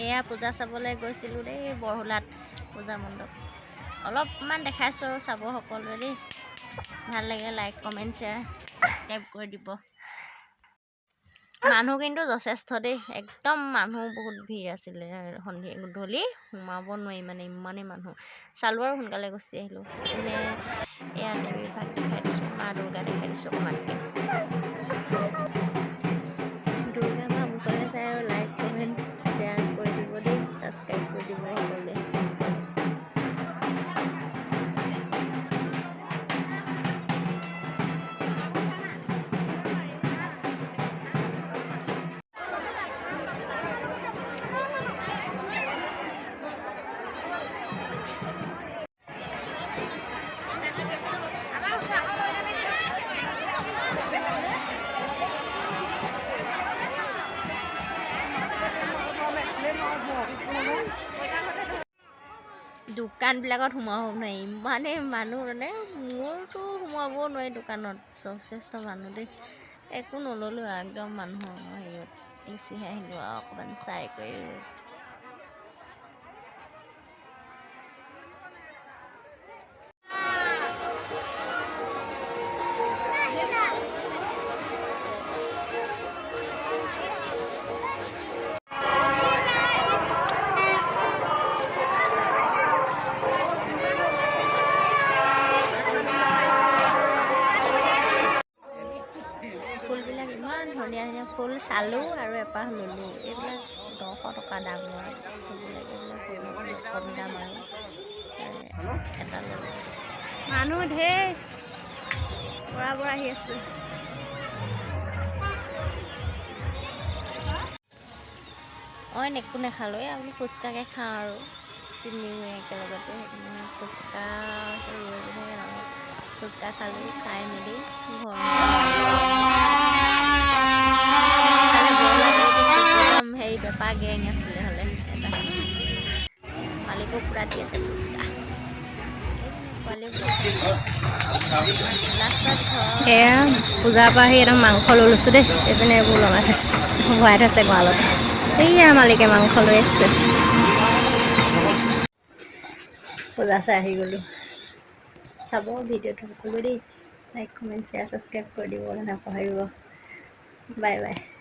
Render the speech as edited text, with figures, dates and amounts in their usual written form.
এয়া পূজা চাবলৈ গৈছিলোঁ দেই, বৰহোলাত পূজা মণ্ডপ অলপমান দেখাইছোঁ আৰু চাব সকলোৱে দেই। ভাল লাগে লাইক, কমেণ্ট, শ্বেয়াৰ, ছাবস্ক্ৰাইব কৰি দিব। মানুহ কিন্তু যথেষ্ট দেই, একদম মানুহ বহুত ভিৰ আছিলে। সন্ধিয়া গধূলি সোমাব নোৱাৰি, মানে ইমানেই মানুহ। চালোঁ আৰু সোনকালে গুচি আহিলোঁ। মানে এয়া দেৱী ভাগ দেখাই দিছোঁ, মা দুৰ্গা দেখাই দিছোঁ অকণমানকৈ। দুৰ্গা মা মুখলৈ চাই আৰু লাইক, কমেণ্ট, শ্বেয়াৰ কৰি দিব দেই, ছাবস্ক্ৰাইব কৰি দিব সকলোৱে। দোকানবিলাকত সোমাব নোৱাৰি, ইমানেই মানুহ। মানে মোৰতো সোমাব নোৱাৰি দোকানত, যথেষ্ট মানুহ দেই। একো নল'লোঁ আৰু একদম মানুহৰ হেৰিয়ত গুচিহে আহিলোঁ আৰু অকণমান চাই কৰি। ফুলবিলাক ইমান ধুনীয়া ধুনীয়া ফুল চালোঁ আৰু এপাহ ল'লোঁ। এইবিলাক 900 টকা দামৰ ফুলবিলাক। এইবিলাক ফুল কম দাম আৰু তাৰে এটা ল'লোঁ। মানুহ ঢেৰ বৰাবৰ আহি আছে। অইন একো নাখালোঁ, এই বোলো ফুচকাকে খাওঁ আৰু তিনিও একেলগতে। সেইকাৰণে ফুচকা ৰৈ পিনে ফুচকা খালোঁ। খাই মেলি ঘৰ একদম হেৰি বেপাৰ গেং আছিলে হ'লে এটা মালিকো পূৰা দি আছে ফুচকা পোৱালিও। লাষ্টত ঘৰ এয়া পূজাৰ পৰা আহি একদম মাংস লৈ লৈছোঁ দেই। এইপিনে এইবোৰ লগাই থৈছে, ভৰাই থৈছে গঁৰালত। এইয়া মালিকে মাংস লৈ আহিছে। পূজা চাই আহি গ'লোঁ। চাব ভিডিঅ'টো সকলোৱে দেই। লাইক, কমেণ্ট, শ্বেয়াৰ, ছাবস্ক্ৰাইব কৰি দিবলৈ নাপাহৰিব। Bye bye.